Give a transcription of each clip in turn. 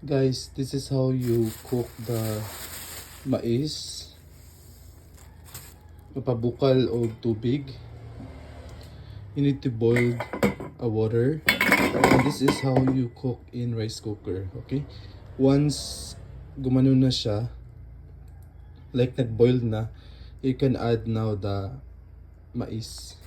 Guys, this is how you cook the mais. Mapabukal og tubig. You need to boil a water. And this is how you cook in rice cooker, okay? Once gumano na siya, like nag-boil na, you can add now the mais.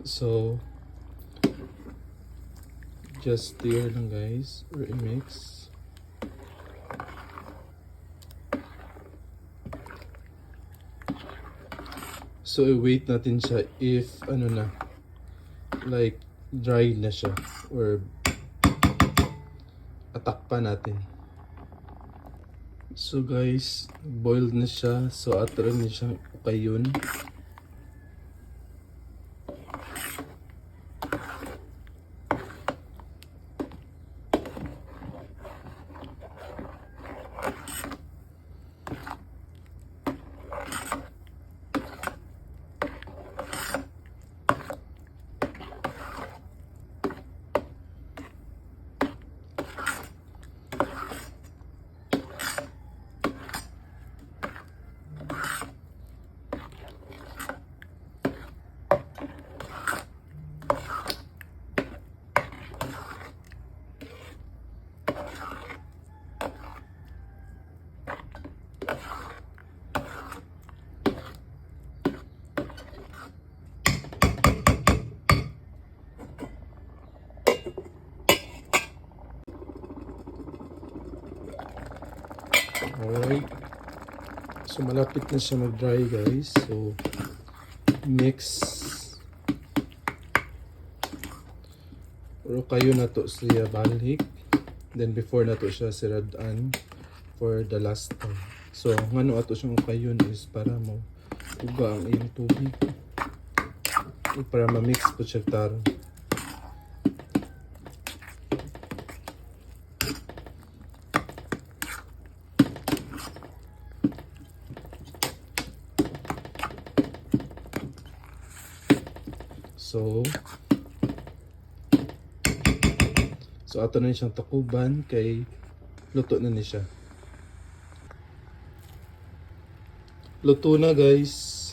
So, just stir lang, guys, or i-mix. So, i-wait natin siya if ano na, like dry na siya or atak pa natin. So guys, boiled na siya. So ato rin siya ukayon. Alright. So malapit na siya mag-dry, guys. So mix. Pero kayo na to siya balik. Then before na to siya siradan for the last time. So ngano ato siyang ukayon is para mo uga ang iyang tubig. O para ma-mix po siya tarong. So ato na siyang takuban kay luto na ni siya. Luto na, guys.